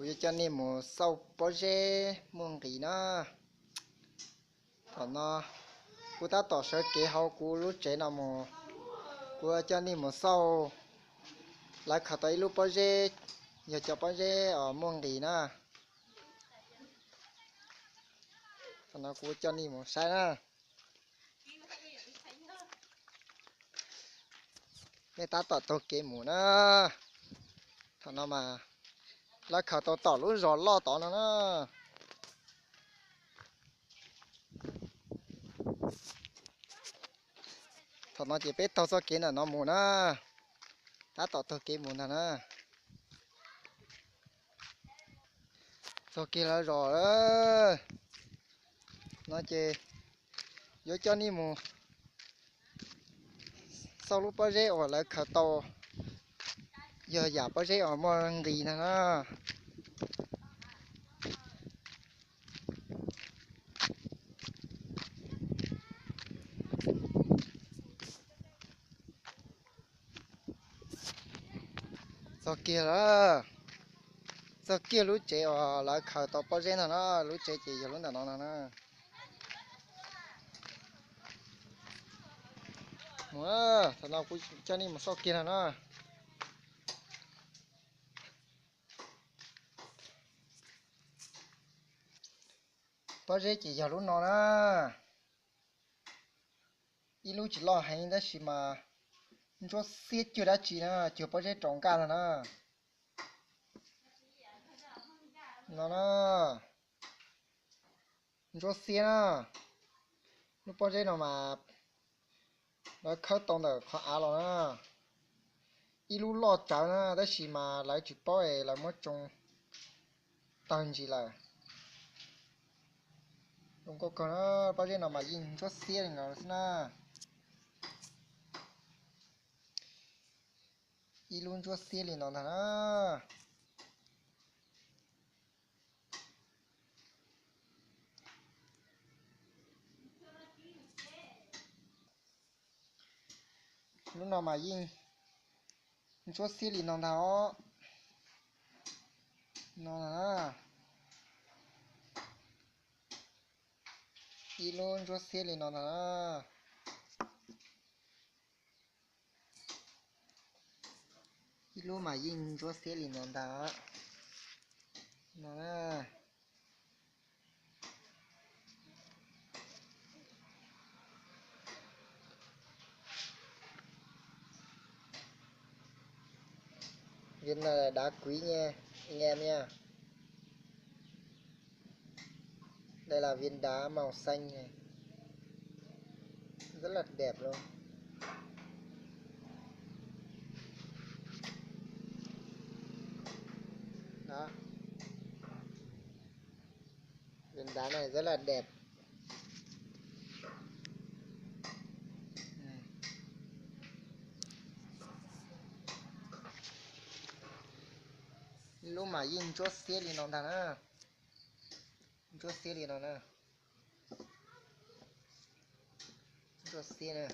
Kuv yuav coj nej mus xauj pob zeb muaj nqis na. Thaum no kuv tab tom sawv kev hauv kuv lub tsev no mus, kuv yuav coj nej mus xauj lawv khaws tau ib lub pob zeb, yog cov pob zeb uas muaj nqis na. Thaum no kuv coj nej mus saib na. Nej tab tom taug kev mus na. Thaum no mas lawv khaws tau tom lub zos loj tod no na. Thaum no ces peb taug txoj kev ntawm no mus na. Tab tom taug kev mus ntag na. Txog kiag lawv zos no ces yuav coj nej mus xauj lub pob zeb uas lawv khaws tau, yog yam pob zeb uas muaj nqis ntag na. Txog kiag lawm, txog kiag lub tsev uas lawv khaws tau pob zeb ntag na, lub tsev ces yog lub ntawm no no na. Mus, thaum no kuv coj nej mus xauj kiag no na. Pob zeb ces yog lub no na. Ib lub tsis loj heev tab sis mas ntsuab xiab cuag dab tsi na, cuag pob zeb rau nkaj no na. No na, ntsuab xiab na. Lub pob zeb no mas lawv khawb tau ntawm qhov av los na. Ib lub loj tsawv na tab sis mas lawv tsis paub es lawv muab tsoo tawg ntsis lawm. Zoo nkauj kawg na, pob zeb no mas yeej ntsuab xiab li no xwb na. Ib lub ntsuab xiab li no ntag na. Lub no mas yeej ntsuab xiab li no ntag os. No na, ib lub ntsuab xiab li no ntag na. Ib lub mas yeej ntsuab xiab li no ntag. No na. Việt Nam là đá quý nha, anh em nha. Đây là viên đá màu xanh này. Rất là đẹp luôn. Đó. Viên đá này rất là đẹp. Lub mas yeej ntsuab xiab li no ntag na. Ntsuab xiab li no na. Ntsuab xiab na.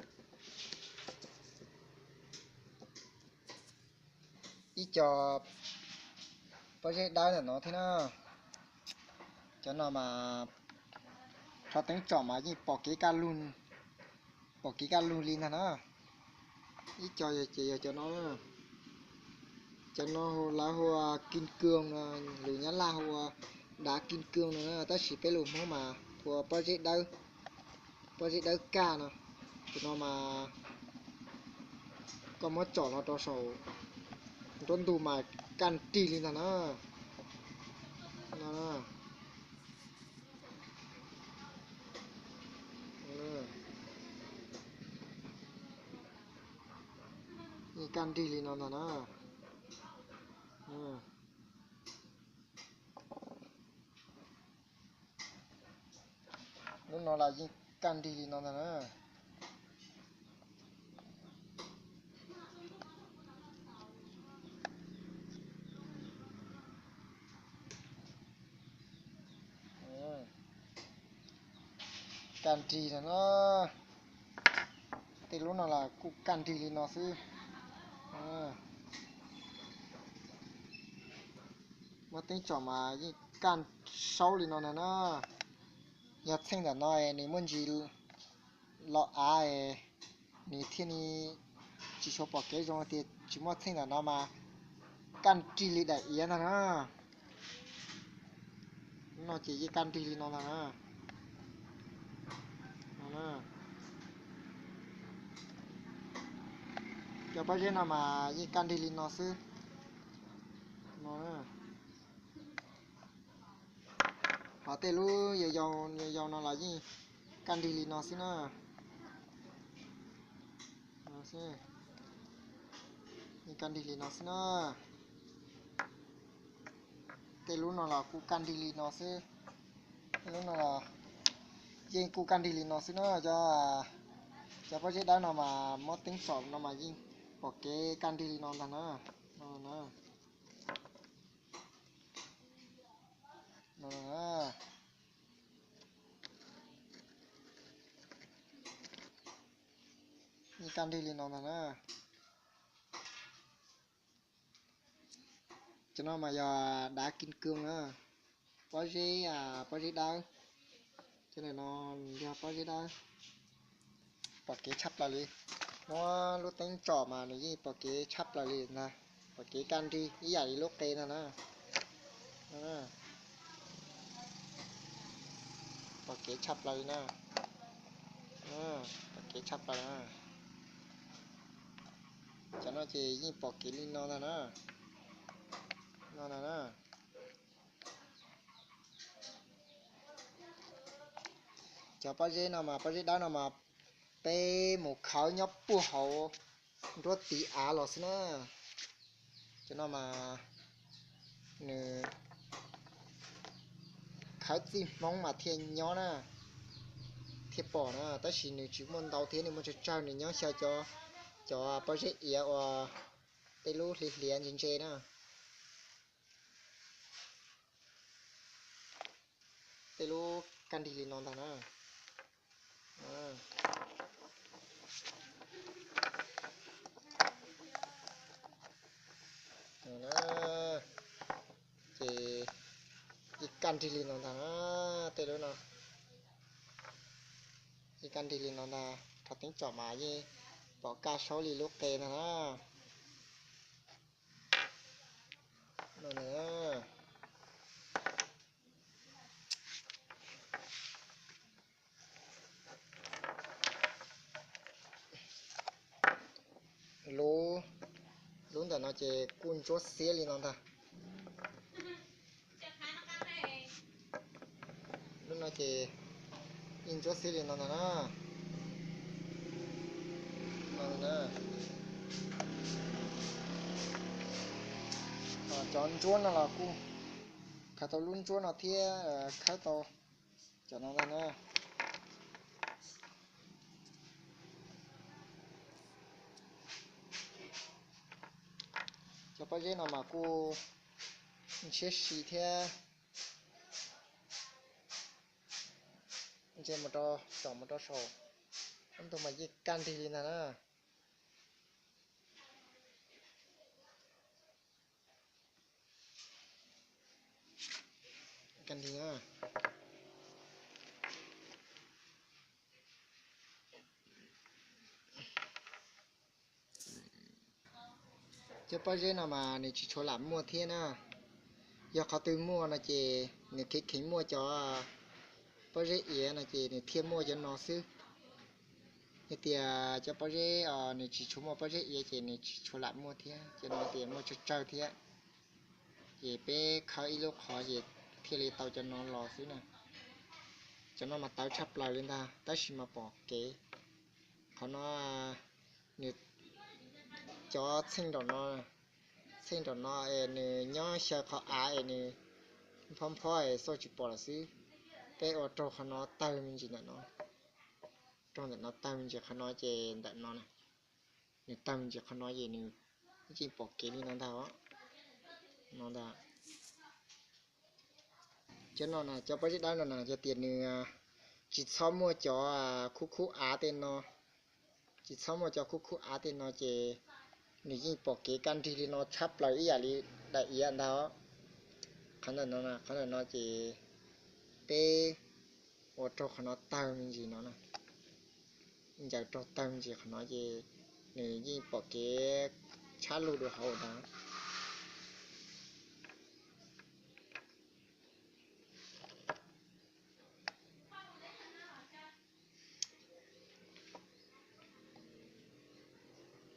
Ib co pob zeb dawb ntawm no thiab na. Cov no mas rho teeb tsom mas yeej pom kev kaj lug, pom kev kaj lug li ntag na. Ib co ces yog cov no, cov no lawv hu ua kim cương no, lus Nyab Laj hu ua đá kim cương no na, tab sis peb lus Hmoob mas hu ua pob zeb dawb, pob zeb dawb kaj no. Tus no mas koj muab tsom los rau saum nruab ntug mas kaj nrig li ntag na. No, kaj nrig li no ntag na. Lub no los yeej kaj nrig li no ntag na. Kaj nrig no, tej lub no los kuj kaj nrig li no xwb. Muaj teeb tsom mas yeej kaj saub li no ntag na. Yog txheej ntawm no nws muaj ntsis los av, nws thiaj li tsis tshua pom kev zoo tias tsis muaj txheej ntawm no mas kaj nrig li daim iav ntag na. No ces yeej kaj nrig li no ntag na. Cov pob zeb no mas yeej kaj nrig li no xwb. Ho tej lub yau yau no los yeej kaj nrig li no xwb na. Yeej kaj nrig li no xwb na. Tej lub no los kuj kaj nrig li no xwb. Tej lub no los yeej kuj kaj nrig li no xwb na. Cov pob zeb dawb no mas muab teeb tsom no mas yeej pom kev kaj nrig li no ntag na. Yeej kaj nrig li no ntag na. Cov no mas yog dav kis kws na, pob zeb, pob zeb dawb. Cov ntawm no yog pob zeb dawb, pom kev tshaj plaws li. Muab lub teeb tsom mas nws yeej pom kev tshaj plaws li ntag, pom kev kaj nrig ib yam li lub qe ntag na. Pom kev tshaj plaws li na. Pom kev tshaj plaws na. Cov no ces yeej pom kev li no ntag na. No ntag na. Cov pob zeb no mas pob zeb dawb no mas peb mus khawb nyob puag hauv nruab tiv av los xwb na. Cov no mas nws khawb txij Hmoob mas thiaj nyob na, thiaj pom na, tab sis nws tsis muaj ntau thiab, nws muaj tsawg tsawg, nws nyob xyaw cov, cov pob zeb iav uas tej lub hliav hliav ntse ntse na. Tej lub kaj nrig li no ntag na. Ces yeej kaj nrig li no ntag na, tej lub no. Yeej kaj nrig li no ntag, rho teeb tsom mas yeej pom kaj saub li lub qe ntag na. Lub, lub ntawm no ces kuj ntsuab xiab li no ntag. Lub no ces yeej ntsuab xiab li no ntag na. Cov ntsuab no los kuj khawb tau lub ntsuab no thiab, khawb tau cov no ntag na. Cov pob zeb no mas kuj ntshiab si thiab. Ntsia mus rau, tsom mus rau saum, ob tug mas yeej kaj nrig li ntag na. Kaj nrig na. Cov pob zeb no mas nws tsis tshua lam muaj thiab na. Yog qhov twg muaj no ces nws kheev kheev muaj cov pob zeb iav no ces nws thiaj muaj cov no xwb. Yog tias cov pob zeb, nws tsis tshua muaj pob zeb iav ces nws tsis tshua lam muaj thiab, cov no tias muaj tsawg tsawg thiab. Ces peb khawb ib lub qhov ces thiaj li tau cov no los xwb na. Cov no mas tawv tshaj plaws li ntag, tab sis mas pom kev. Qhov no, nws, cov txheej nraum no, txheej nraum no es nws nyob xyaw qhov av es nws phob phob es xauj tsis pom lawm xwb. Peb ua raug qhov no tawg me ntsis ntawm no, raug ntawm no tawg me ntsis qhov no ces ntawm no, nws tawg me ntsis qhov no ces nws yeej pom kev li no ntag. No ntag. Cov no na, cov pob zeb dawb no na, yog tias nws tsis txhob muaj cov khub khub av tej no, tsis txhob muaj cov khub khub av tej no ces nws yeej pom kev kaj nrig li no tshab plaws ib yam li daim iav ntag. Qhov ntawm no, qhov ntawm no ces peb ua raug qhov no tawg me ntsis no na, ncaws raug tawg me ntsis qhov no ces nws yeej pom kev tshab lug rau hauv ntawd.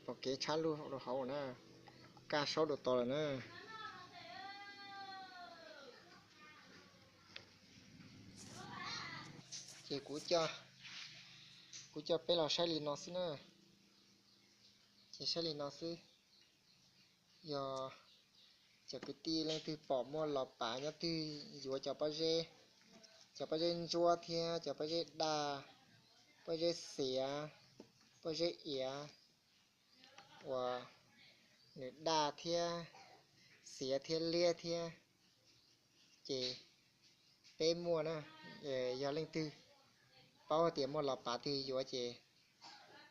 Pom kev tshab lug rau hauv na, kaj saub rau tod lawm na. Ces kuv, kuv coj peb los saib li no xwb na. Ces saib li no xwb, yog cov kwv tij leej twg pom muaj los pav nyob twg yuav cov pob zeb, cov pob zeb ntsuab thiab cov pob zeb daj, pob zeb xiav, pob zeb iav uas nws daj thiab xiav thiab liab thiab, ces peb muaj na. Yog leej twg paub tias muaj los pav twg yuav ces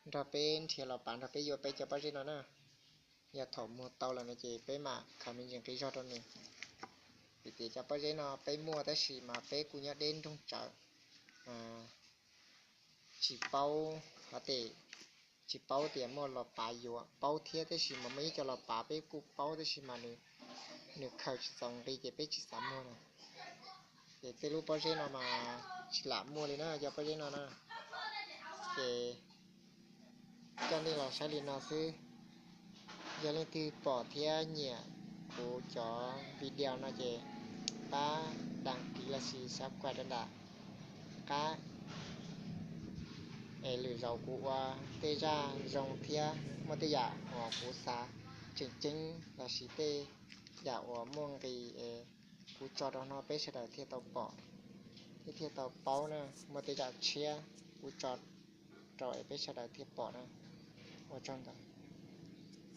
nrog peb nrhiav los pav nrog peb yuav peb cov pob zeb no na. Yog thaum muag tau lawm no ces peb mam khaws me ntsis nqi zog rau nws. Vim tias cov pob zeb no peb muaj tab sis mas peb kuj nyob deb nroog tsawv, tsis paub hov tes, tsis paub tias muaj los pav yuav, paub thiab tab sis mas muaj ib co los pav peb kuj paub tab sis mas nws khaws tsis txaus nqi ces peb tsis xav muag na. Ces tej lub pob zeb no mas tsis lam muaj li na, cov pob zeb no na. Ces coj nej los saib li no xwb. Yog leej twg pom thiab nyiam kuv cov video no ces pab đăng ký lossis subscribe rau ntawm qab es lwm zaus kuv ua tej zaj zoo thiab muaj tej yam uas kuv xav tseem ceeb lossis tej yam uas muaj nqis es kuv tso rau no peb sawv daws thiaj tau pom, peb thiaj tau paub na. Muaj tej zaj tshiab kuv tso rau es peb sawv daws thiaj pom na. Ua tsaug ntau.